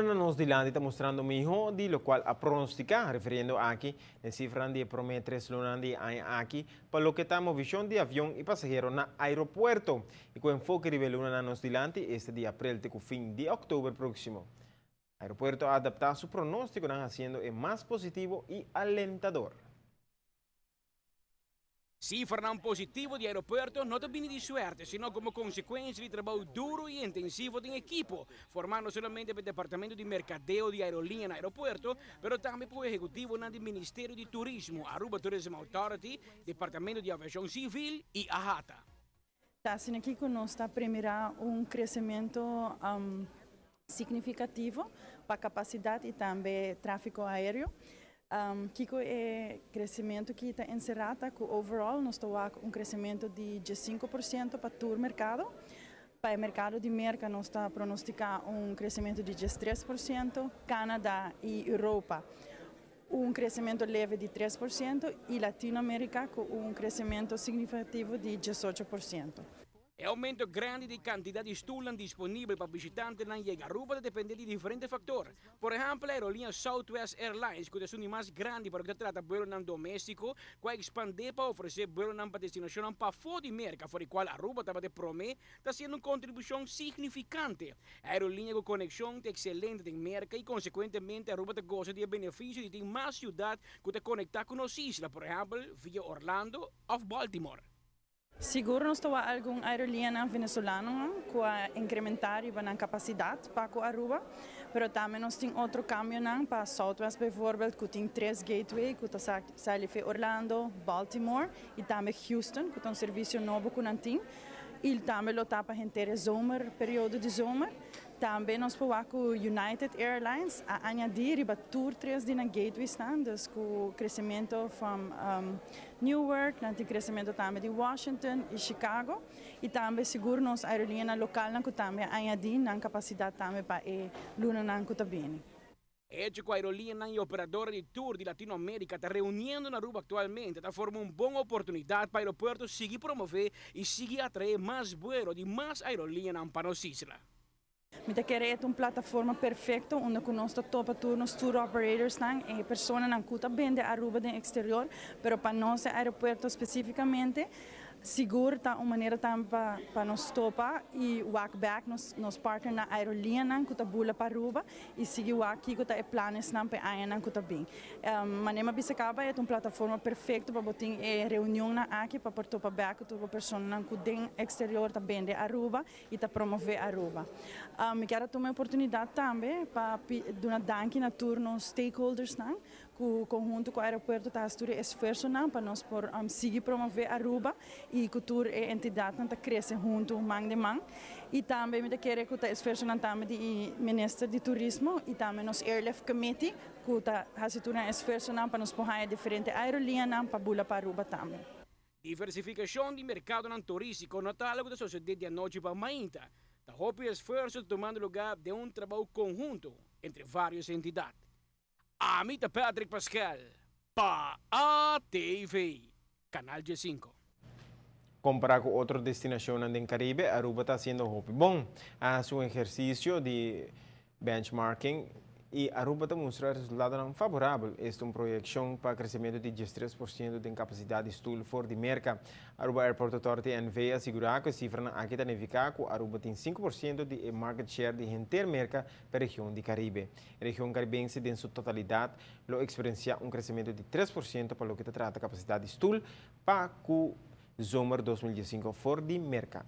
Lunanan nos dilanti ta mustrando miho di locual a pronostica, refiriendo aki n'e cifranan di e prome tres lunanan di e aña aki pa loke ta movicion di avion y pasahero na aeropuerto y cu enfoke riba e lunanan nos dilanti, esta di april te cu fin di october proximo. Aeropuerto a adapta su pronosticonan haciendo e mas positivo y alentador. Cifranan positivo di aeropuerto no ta bini di suerte, sino como consecuencia di trabou duro y intensivo den ekipo, forma no solamente pa e departamento di mercadeo di aerolinea na aeropuerto, pero tambe pa ehecutivonan di Ministerio di Turismo, Aruba Tourism Authority, Departamento di Aviacion Civil y AHATA. Asina aki cu nos ta premira un crecemento significativo pa capacidad y tambe trafico aereo. Kico e crecemento cu ta encera ta cu overall nos ta un crecemento di 5% pa tur mercado. Pa e mercado di Merca nos ta pronostica un crecemento di 3%, Canada y Europa un crecemento leve di 3% y Latinoamerica cu un crecemento significativo di 18%. E aumento grandi di cantidad di stul disponibel pa bishitantenan yega Aruba ta depende di diferente factor. Por ehempel, e aerolinea Southwest Airlines, cu ta esun mas grandi pa loke ta trata vuelo domestico, cu a expande pa ofrece vuelo pa destinacion pafo di Merca, for cual Aruba tabata prome, ta haciendo un contribucion significante. E aerolinea cu conexion excelente na Merca y consecuentemente Aruba ta goza di beneficio di tin mas ciudad cu ta conecta cu nos isla, por ehempel, via Orlando of Baltimore. Sigur nos tin algun aerolinea venezolano cu a incrementa e capacidad pa Aruba, pero tambe nos tin otro cambio pa Southwest bijvoorbeeld, cu tin tres gateway, cu ta sali Orlando, Baltimore y tambe Houston, cu ta un servicio nobo cu nan tin. Y tambe lo ta pa henter zomer, periodo di zomer. Tambe nos por cu United Airlines a añadi riba tur tres di nan gateways nan, dus cu crecemento from Newark, nan tin crecemento tambe di Washington y Chicago. Y tambe sigur nos aerolinea local nan cu tambe a añadi nan capacidad tambe pa e lunanan cu ta bini. Hecho cu aerolinea y operador di tour di Latinoamerica ta reuniendo na Aruba actualmente, ta forma un bon oportunidad pa aeropuerto sigui promove y sigui atrae mas vuelo di mas aerolinea pa nos isla. Mi ta kere un plataforma perfecto unda cu nos ta topa tur nos tour operators nan y personanan cu ta bende Aruba den exterior, pero pa nos aeropuerto specificamente sigur ta un manera tambe pa nos topa y wak back nos partner na aerolinea nan cu ta bula pa Aruba y sigui wak kico ta e planes nan pa aña nan cu ta bin. Manera mi a bisa caba, e un plataforma perfecto pa bo tin e reunion nan aki pa por topa back tur persona nan cu den exterior ta bende Aruba y ta promove Aruba. Mi kier tuma e oportunidad tambe pa duna danki na tur nos stakeholders nan, cu conhunto cu aeropuerto ta haci esfuerso nan pa nos por sigui promove Aruba y cu tur e entidad nan ta crece hunto man den man. Y tambe mi kier cu ta esfuerso nan tambe di Minister di Turismo y tambe nos Airlift Committee cu ta haci tur esfuerso nan pa nos por diferente aerolinea nan pa bula pa Aruba tambe. Diversificacion di mercado turistico no ta algo cu ta sucede di anochi pa mainta. Ta hopi esfuerso tumando luga den un trabou conhunto entre varios entidad. Ami ta Patrick Pascal, pa ATV, Canal G5. Compara cu otro destinacion den Caribe, Aruba ta haciendo hopi bon. A un ehercicio di benchmarking y Aruba ta mustra resultado favorabel. Esta ta un proyeccion pa crecemento di 13% di capacidad di stul for di Merca. Aruba Airport Authority NV a sigura cu e cifra aki ta significa cu Aruba tin 5% di market share di henter Merca pa e region di Caribe. E region caribense, den su totalidad, lo experiencia un crecemento di 3% pa loke ta trata capacidad di stul pa cu zomer 2015 for di Merca.